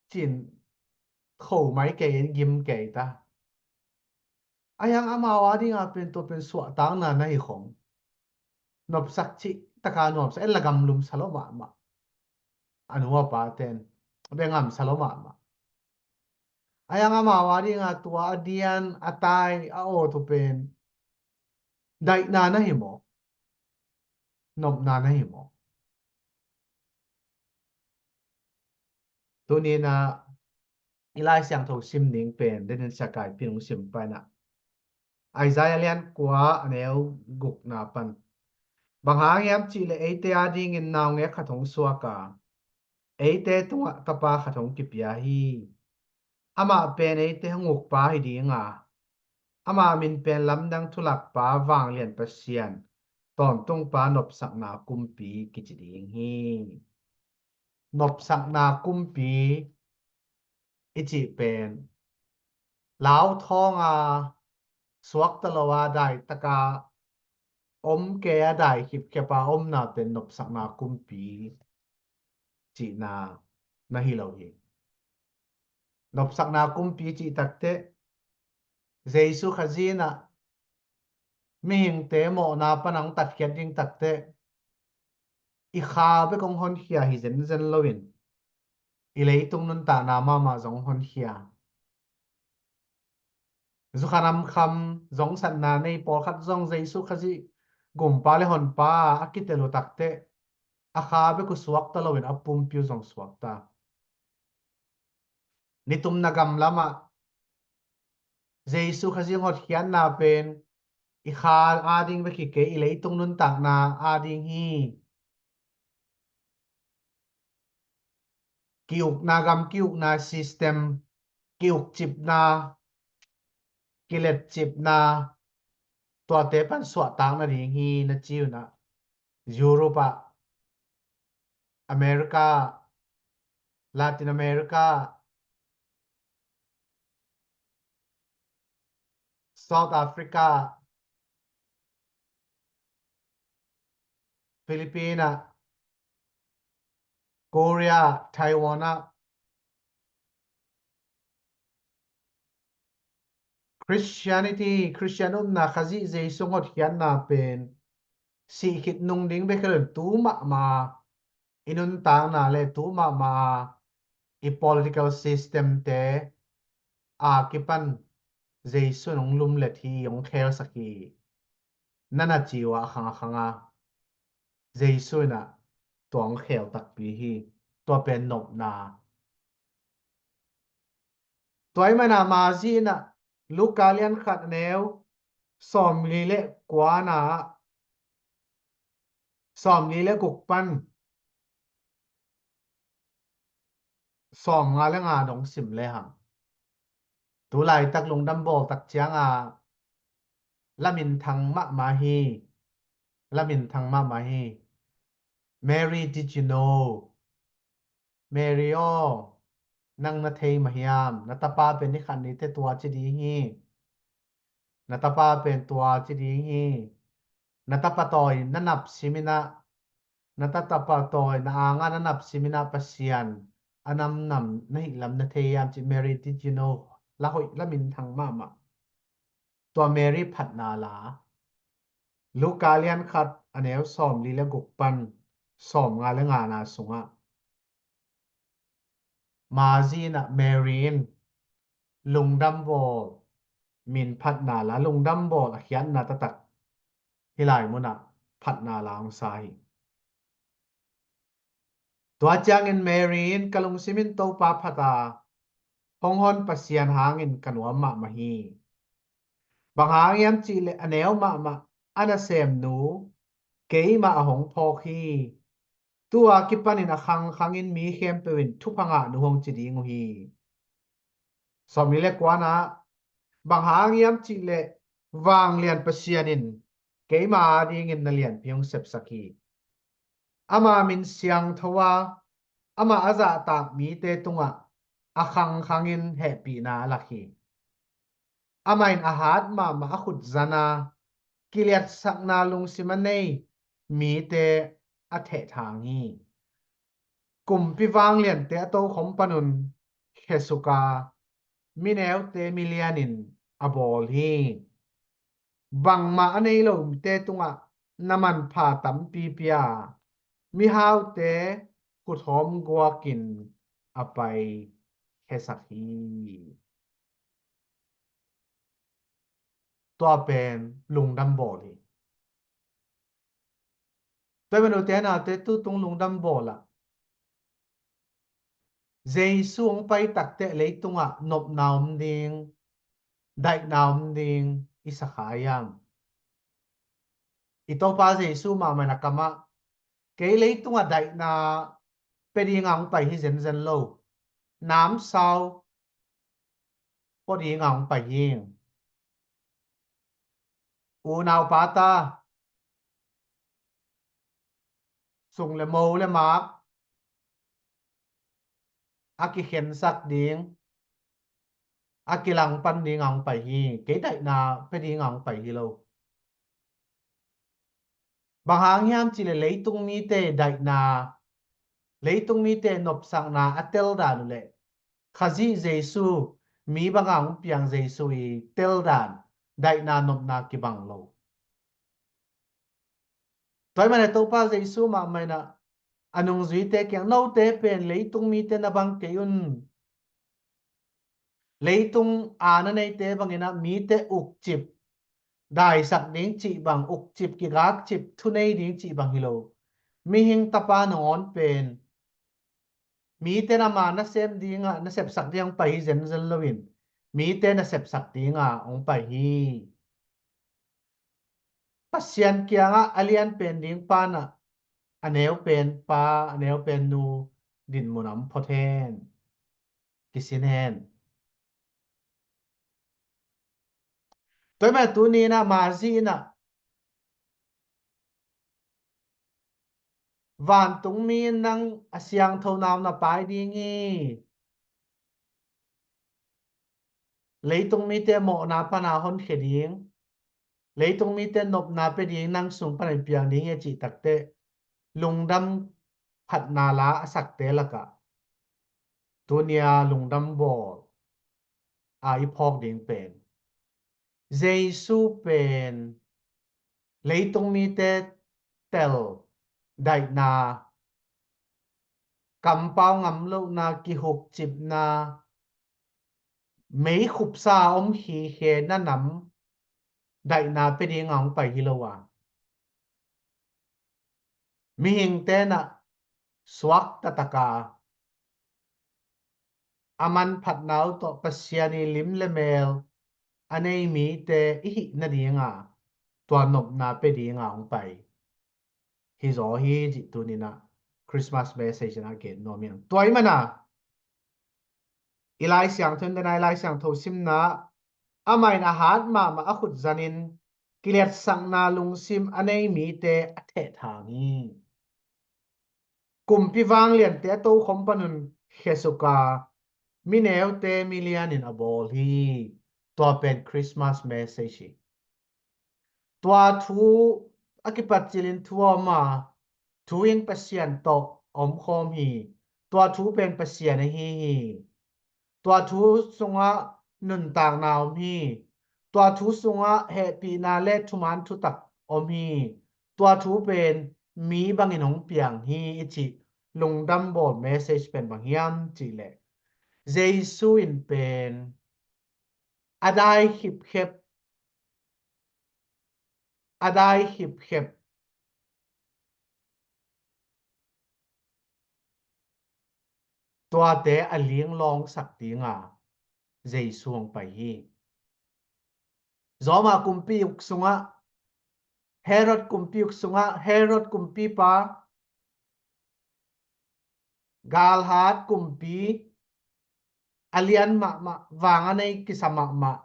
cin kho mai kei in gim kei ta. A hiang amau a dinga pen tua pen suahtakna na hi khong. Nopsak cih taka nuamsa en la gamlum sa lo mahmah. A nu a paten a bia ngamsa lo mahmah. A hiang amau a dinga tua a dian, a tai, a aw tu pen daihna na hi maw? Nopna na hi maw? Tuni-in ah i Lai Siangtho sim ding pen denin siakai pin hong sim paina. Isaiah lian kua a neu gukna pan. Bang hang hiam cihleh eite a dingin naungek khat hong suak a, eite tungah tapa khat hong kipia hi. Amah pen eite hong ukpa hi ding a, ama min pen Lamdang Thulakpa, Vanglian Pasian, Tawntungpa, Nopsakna Kumpi kici ding hi. Nopsakna Kumpi, i cih pen, lau thawnga suakta lo a daitaka om kei a dai khipkhiapa omna pen nopsakna kumpi cihna na hi lo hi. Nopsakna kumpi cih takteh, Jesu Khazih in ah mihingte mawhna pan hong tatkhiat ding takteh, i kha bek hong honkhia hi zenzen loin, i leitung nuntakna mahmah zong honkhia. Zukha namkham zongsatna nei pawlkhat zong Jesu Khazih gumpa le honpa a kitel uh takteh, a kha bek uh suakta loin a pumpi uh zong suakta. Nitumna gam lamah Jesu Khazih hotkhiatna pen i kha ading bek hi kei, i leitung nuntakna ading hi. Ki-ukna gam, ki-ukna system, ki-ukcipna, kiletcipna, tuate pan suahtak nading hi na ci uh ah, Europe ah, America, Latin America, South Africa, Philippines ah, Korea, Taiwan ah, Christianity, Christian upna, Khazih Jesu hotkhiatna pen sih khit nung ding bek hi lo in, tu mahmah i nuntakna le tu mahmah i political system te a kipan Jesu in hong lumlet hi, hong khelsak hi. Na na ci uh a khang a khang a, Jesu in ah tua hong khel takpi hi. Tua pen nopna. Tua ahih manin ah Mazi in ah Luka lian khat, a neu sawmli le kuana ah, sawmli le guk pan sawmnga le nga dong sim lehang, tu laitak lungdam bawl tak cianga laminthang mahmah hi. Laminthang mahmah hi. Mary, did you know? Mary aw, nang na thei mah hiam? Na tapa pen ni khat ni teh tua ci ding hi. Na tapa pen tua ci ding hi. Na tapa tawi na nap simin ah, na tapa tawi na anga na nap simin ah Pasian a namnam na hih lam na thei hiam ci. Mary, did you know? La hoih, laminthang mahmah. Tua Mary phatna la, Luka lian khat, a neu sawmli le guk pan sawmnga le ngana sungah, Mazi in ah Mary in lungdam bawl, min phatna la, lungdam bawl a khiatna taktak hih lai munah phatna la hong sa hi. Tua ciangin Mary in, ka lungsim in Topa phat a, hong hon Pasian hangin ka nuam mahmah hi. Bang hang hiam cihleh a neu mahmah a nasemnu keimah a hong phawk hi. Tu-a kipanin a khangkhangin mi khempeuh in thupha ngahnu hong ci ding uh hi. Sawmli le kuana, bang hang hiam cihleh vanglian Pasian in keima adingin na lianpi hong sepsak hi. Ama min siangtho a, amah a zahtak mite tungah a khangkhangin hehpihna a lak hi. Amah in a hat mahmah a khut zan a, kiliatsakna lungsim a nei mite a thehthang hi. Kumpi vangliante a tokhom panun khesuk a, mineute milianin a bawl hi. Bangmah a nei lote tungah na manpha tampi pia, mihaute khuthawm guakin a pai khesak hi. Tua pen lungdam bawl hi. Tua hi mah, ute naute, tutung lungdam bawl ah, Jesu hong pai takteh leitungah nopna om ding, daihna om ding i sa kha hiam? I Topa Jesu mahmah in a kamah, kei leitungah daihna pia dinga hong pai hi zenzen lo, namsau pua dinga hong pai hi. Unau pata, sung le mo le mak a kikhensak ding, a kilang pan dinga hong pai hi. Kei daihna pia dinga hong pai hi lo. Bang hang hiam cih leh leitung mite daihna, leitung mite nopsakna a tel dan uh leh Khazih Jesu, mi banga hong piang Jesu i tel dan, daihna nopna kibang lo. Tua ahih manin Topa Jesu mahmah in ah a nungzuite kiang, note pen leitung mite na bang kei un. Leitung a na neite bangin ah mite ukcip, daisak ding cih bang, ukcip, kigakcip, thunei ding cih bang hi lo. Mihing Tapa nangawn pen mite na ma nasem dinga, nasepsak dinga hong pai hi zenzen loin, mite nasepsak dinga hong pai hi. Pasian kiangah a lian pen ding pan ah, a neu pen pa, a neu pen nu dinmun ah hong phot hen. Kisin hen. Tua ahih manin tuni in ah Mary in ah, vantungmi in nang a siangtho na om na pai ding hi. Leitung mite mawhna pana honkhia ding, leitung mite nopna pia ding, nang sung pana piang ding hi a cih takteh, lungdam phatna la a sakte lakah tunia lungdam bawl a i phawk ding pen, Jesu pen leitung mite tel daihna, kampau ngamlohna, kihukcipna, meikhupsa a om hi khe na nam daihna pia dinga hong pai hi lo a, mihingte in ah suak taktak a, a manphatna uh tawh Pasian i lim le mel a nei mite i hih nadinga tua nopna pia dinga hong pai hi zaw hi cih tuni in ah Christmas message in ah gen nuam hi hang. Tua ahih manin ah i Lai Siangtho in, dena i Lai Siangtho simna, amah in a hat mahmah a khut zanin kiliatsakna lungsim a nei mite a thehthang hi. Kumpi vangliante a tokhom panun khesuk a, mineute milianin a bawl hi. Tua pen Christmas message hi. Tua thu a kipatcilin thu a om a, thu in Pasian tawh omkhawm hi. Tua thu pen Pasian ahi hi. Tua thu sungah nuntakna om hi. Tua thu sungah hehpihna le thuman thutak om hi. Tua thu pen mi bangin hong piang hi i cih lungdam bawl message pen bang hiam cih leh, Jesu in pen a dai khipkhep, a dai khipkhep tuate a linglawngsak dinga Jesu hong pai hi. Roma kumpi uk sungah, Herod kumpi uk sungah, Herod kumpipa, galhat kumpi, a lian mahmah, vang a nei kisa mahmah,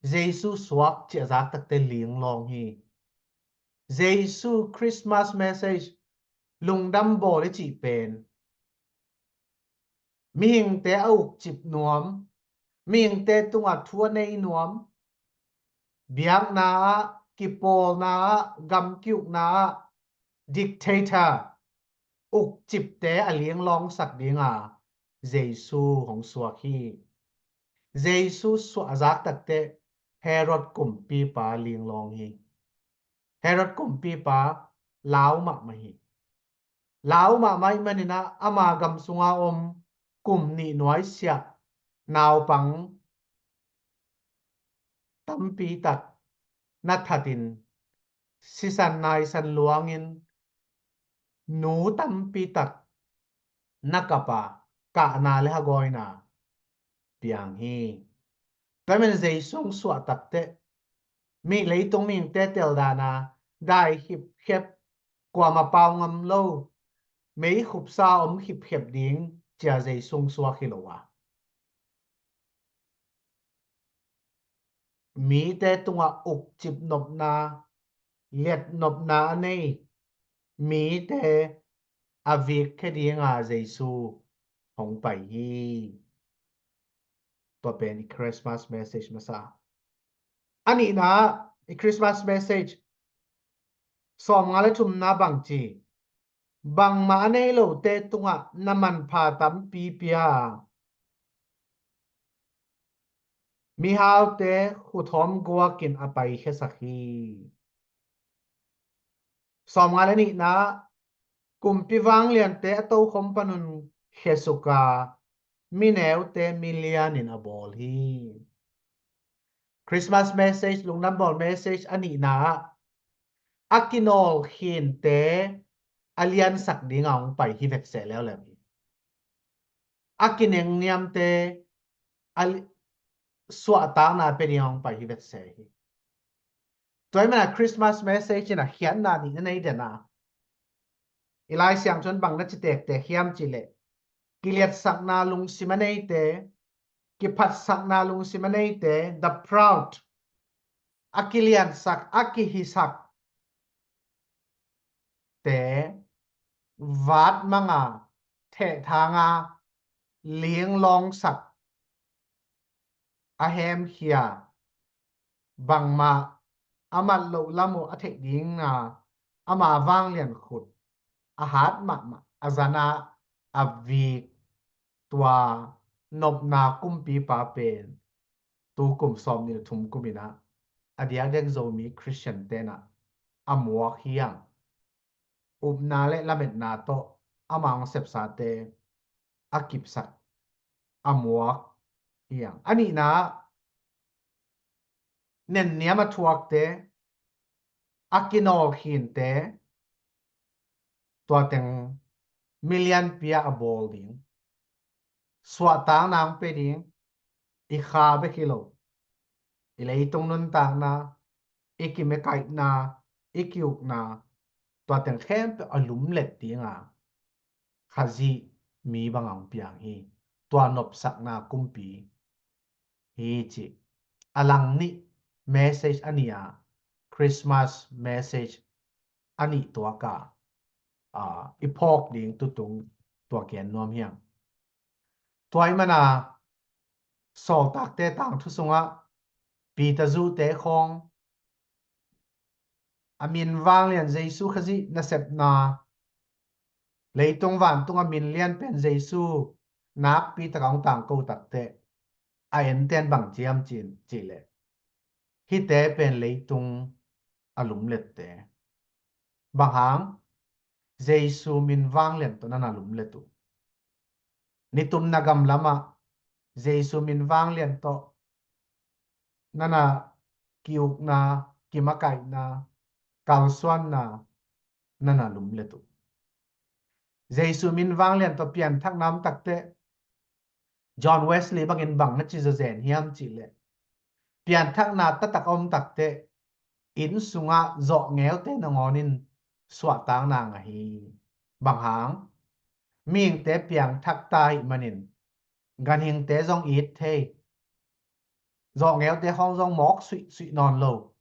Jesu suak cih a zak takte linglawng hi. Jesu Christmas message, lungdam bawl i cih pen mihingte a ukcip nuam, mihingte tungah thu a nei nuam, biakna ah, kipawlna ah, gam kiukna ah, dictator, ukcipte a linglawngsak dinga Jesu hong suak hi. Jesu suah a zak takte Herod kumpipa linglawng hi. Herod kumpipa lau mahmah hi. Lau mahmah ahih manin ah ama gam sunga om kum nih nuaisiah naupang tampi tak na thatin, sisan naisan luangin, nu tampi tak na kap a, kahna le hagawina piang hi. Tua ahih manin Jesu hong suah takte, mi leitung mihingte tel dan a, dai khipkhep, kuamah pau ngam lo, meikhupsa om khipkhep ding ci a Jesu hong suak hi lo a, mite tungah ukcip nopna, liat nopna a nei mite a vikkhia dinga Jesu hong pai hi. Tua pen i Christmas message masa. A nihna, i Christmas message sawmnga le thumna bang ci, bangmah a nei lote tungah na manpha tampi pia a, mihaute khuthawm guakin a paikhiasak hi. Sawmnga le nihna, kumpi vangliante a tokhom panun khiasuk a, mineute milianin a bawl hi. Christmas message, lungdam bawl message a nihna ah, a kinawl khinte a liansak dinga hong pai hi vetseh leuleu hi. A kinengniamte a li-, suahtakna pia dinga hong pai hi vetseh hi. Tua ahih manin Christmas message in a khiatna nih na nei den a, i Lai Siangtho in bang na ci tektek hiam cih leh, kiliatsakna lungsim a neite, kiphatsakna lungsim a neite, the proud, a kiliansak, a kihisakte vatmang a, thehthang a, linglawngsak, a hemkhia, bangmah a mat loh lam uh a theih dinga, ama vanglian khut a hat mahmah, a zan a, a vik, tua nopna kumpipa pen tu kum sawmnih le thum kum in ah, a diakdiak Zomi Khristian ten ah a muak hi hang. Upna le lametna tawh ama hong sepsate a kipsak, a muak hi hang. A nihna, nenniam a thuakte, a kinawl khinte, tua teng milianpi a bawl ding, suahtakna hong pia ding, i kha bek hi lo, i leitung nuntakna, i kimakaihna, i kiukna, tua teng khempeuh a lumlet dinga Khazih mi bang hong piang hi. Tua nopsakna kumpi hi ci. A lang nih message a nih a, Christmas message a nih tuak a, a, i phawk ding tutung tua gen nuam hi hang. Tua ahih manin Sawltakte tangthu sungah Peter zuhte khawng, a min vanglian Jesu Khazih nasepna, leitung vantung a min lian pen Jesu nakpi taka hong tangko takteh, a enten bang ci hiam cih leh, hihte pen leitung a lumlette. Bang hang? Jesu min vanglian tawh na na lumlet uh. Nitumna gamlamah Jesu min vanglian tawh na na kiukna, kimakaihna, kalsuanna na na lumlet uh. Jesu min vanglian tawh pianthakna om takteh, John Wesley bangin bang na ci zawzen hiam cih leh, pianthakna taktak a om takteh, inn sungah zawhngeute nangawnin suahtakna ngah hi. Bang hang? Mihingte piangthak ta ahih manin ganhingte zong it thei, zawhngeute khawng zong mawk suihsuih nawn lo.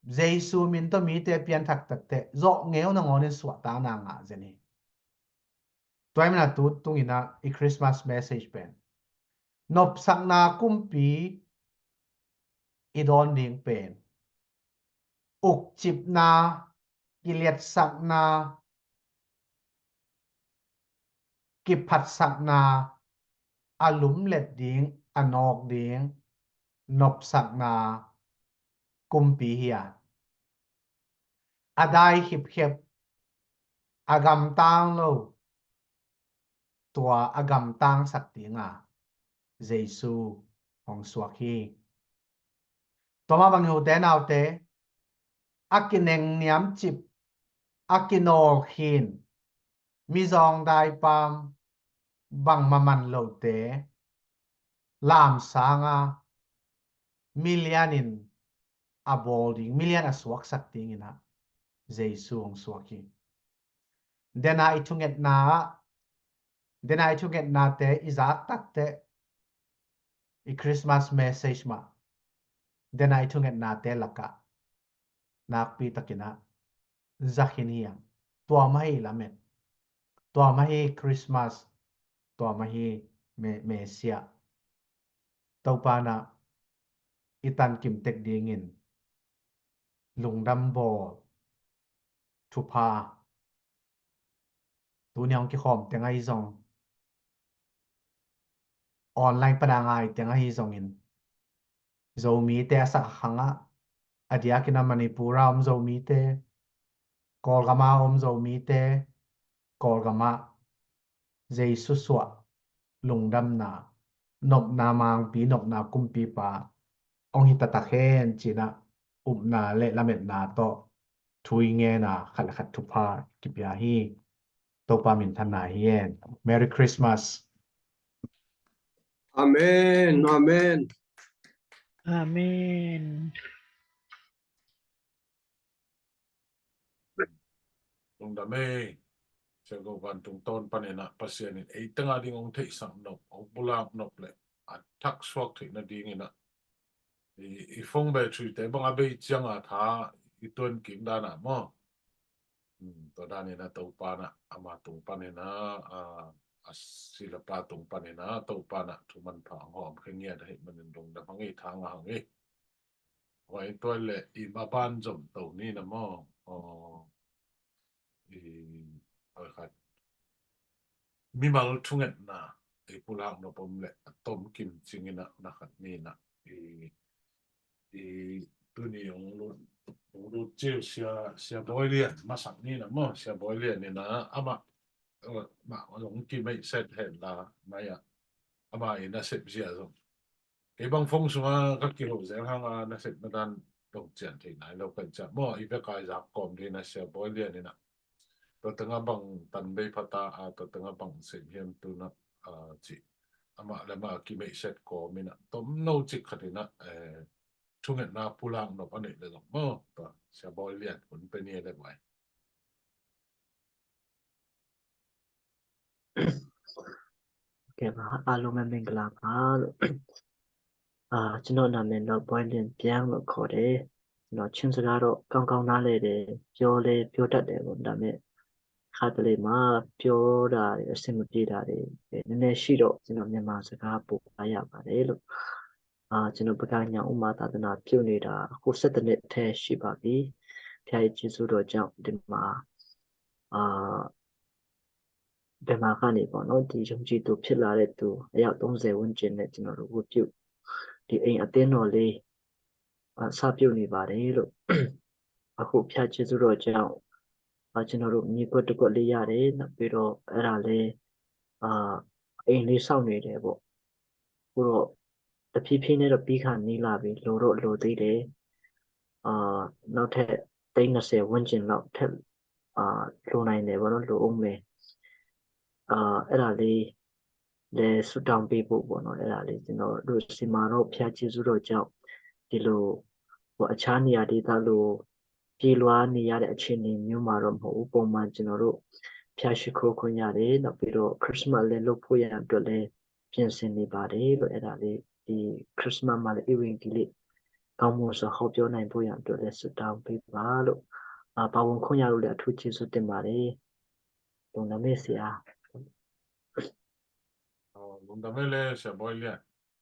Jesu min tawh mite pianthak takteh zawhngeute nangawnin suahtakna ngah zen hi. Tua ahih manin tu tungin ah i Christmas message pen, nopsakna kumpi i dawn ding pen, ukcipna, kiliatsakna, kiphatsakna a lumlet ding, a nawk ding nopsakna kumpi hi a, a dai khipkhep, a gamtang lo, tua a gamtangsak dinga Jesu hong suak hi. Tua mah bangin ute naute, a kinengniamcip, a kinawlkhin, mizawng daipam, bangmah man lote lamsanga milianin a bawl ding, milian a suaksak dingin ah Jesu hong suak hi. Dena i thungetna, dena i thungetnate i zak takteh, i Christmas message mah dena i thungetnate lakah nakpi takin ah za khin hi hang. Tua mah hi lamet, tua mah hi Christmas, tua mah hi Me-, Messiah. Topa in ah i tankim tek dingin lungdam bawl thupha, tuni hong kikhawm teng ahi zong, online pan a ngai teng ahi zongin, Zomite a sak hangah, a diakin a Manipur a om Zomite, Kawlgam a om Zomite, Kawlgam ah Jesu suah lungdamna, nopna mangpi, nopna kumpipa hong hi taktak hen ci-in ah upna le lametna tawh thu i ngen a, khat le khat thupha kipia hi. Topa minthanna hi hen. Merry Christmas. Amen. Amen. Amen. Lungdam ei. Sia Go Van Tung Tawn panin ah Pasian in ei teng a ding hong theihsak nop, hong pulak nop le a thaksuak theih nadingin ah i, i phone battery te bang a bei ciang a tha i tuan kik dan ah maw. Hmm, tua danin ah Topa in ah ama tung panin ah, a, a si le pa tung panin ah Topa in ah thu manpha hong hawm khe ngiat ahih manin lungdam hang ei, tha ngah hang ei. Huai tua le i maban zom to ni na maw. Aw, i, oi khat, mimal thungetna i pulak nop om le a tom kim cingin ah na khat ni na i, i tuni hong lut, hong lut cil Sia, Sia Bawi Lian masak ni na maw. Sia Bawi Lian in ah amah, eh, mah hong kimeih set hen la mai ah ama in a sep zia zong kei bang phone sungah ka kiho zel hang a nasepna dan dong cian thei nai lo ka ciah maw. I vek a i zak kawm ding na Sia Bawi Lian in ah tua teng a bang tan bei phata a, tua teng a bang sem hiam tu na, a, ci. Amah le amah kimeih set kawm in ah tom no cik khat in ah, eh, thungetna pulak nop a neih le zong maw. Tua Sia Bawi Lian hun pe ni le vai. Ok, အားလုံးပဲမင်္ဂလာပါလို့။ အာ၊ ကျွန်တော့်နာမည်တော့ ဘွဲ့လင်းပြန်းလို့ခေါ်တယ်။ ကျွန်တော် ချင်းစကားတော့ ကောင်းကောင်းနားလည်တယ်။ ပြောလည်းပြောတတ်တယ်ပေါ့။ ဒါပေမဲ့ ခါတလေမှာ ပြောတာတွေ အဆင်မပြေတာတွေ နည်းနည်းရှိတော့ ကျွန်တော် မြန်မာစကားပိုအားရပါတယ်လို့။ အာ၊ ကျွန်တော် ပကညောင်ဦးမှာ သာသနာပြုနေတာ အခု ဆယ့်တစ်နှစ်ထဲရှိပါပြီ။ ဘုရားရဲ့ ကျေးဇူးတော်ကြောင့် ဒီမှာ အာ၊ ဘယ်မှာကနေပေါ့နော်၊ ဒီယုံကြည်သူဖြစ်လာတဲ့သူ အယောက်သုံးဆယ်ဝန်းကျင်နဲ့ ကျွန်တော်တို့ ဝတ်ပြု၊ ဒီအိမ်အသင်းတော်လေး အာ၊ စပြုနေပါတယ်လို့။ အခု ဘုရားကျေးဇူးတော်ကြောင့် အာ၊ ကျွန်တော်တို့ မြေကွက်တစ်ကွက်လေးရတယ်။ နောက်ပြီးတော့ အဲ့ဒါလေး အာ၊ အိမ်လေးဆောက်နေတယ်ပေါ့။ အခုတော့ တဖြည်းဖြည်းနဲ့တော့ ပြီးခါနီးလာပြီ။ လိုတော့လိုသေးတယ်။ အာ၊ နောက်ထပ် သိန်းနှစ်ဆယ်ဝန်းကျင်လောက်ထပ် အာ၊ လိုနိုင်တယ်ပေါ့နော်။ လိုဦးမယ်။ အာ၊ အဲ့ဒါလေးလည်း ဆုတောင်းပေးဖို့ပေါ့နော်။ အဲ့ဒါလေး ကျွန်တော်တို့ဆီမှာတော့ ဘုရားကျေးဇူးတော်ကြောင့် ဒီလို ဟို အခြားနေရာဒေသလို ပြေးလွှားနေရတဲ့ အခြေအနေမျိုးမှာတော့ မဟုတ်ဘူး။ ပုံမှန် ကျွန်တော်တို့ ဘုရားရှိခိုးခွင့်ရတယ်။ နောက်ပြီးတော့ ခရစ်စမတ်လည်း လုပ်ဖို့ရန်အတွက်လည်း ပြင်ဆင်နေပါတယ်လို့ အဲ့ဒါလေး ဒီခရစ်စမတ်မှာလည်း ဧဝံဂေလိကောင်းမွန်စွာ ဟောပြောနိုင်ဖို့ရန်အတွက်လည်း ဆုတောင်းပေးပါလို့၊ အာ၊ ပါဝင်ခွင့်ရလို့လည်း အထူးကျေးဇူးတင်ပါတယ်။ တုံနမဲဆရာ။ အာ၊ တုံနမဲလေ ဆရာဘွဲ့လျံ။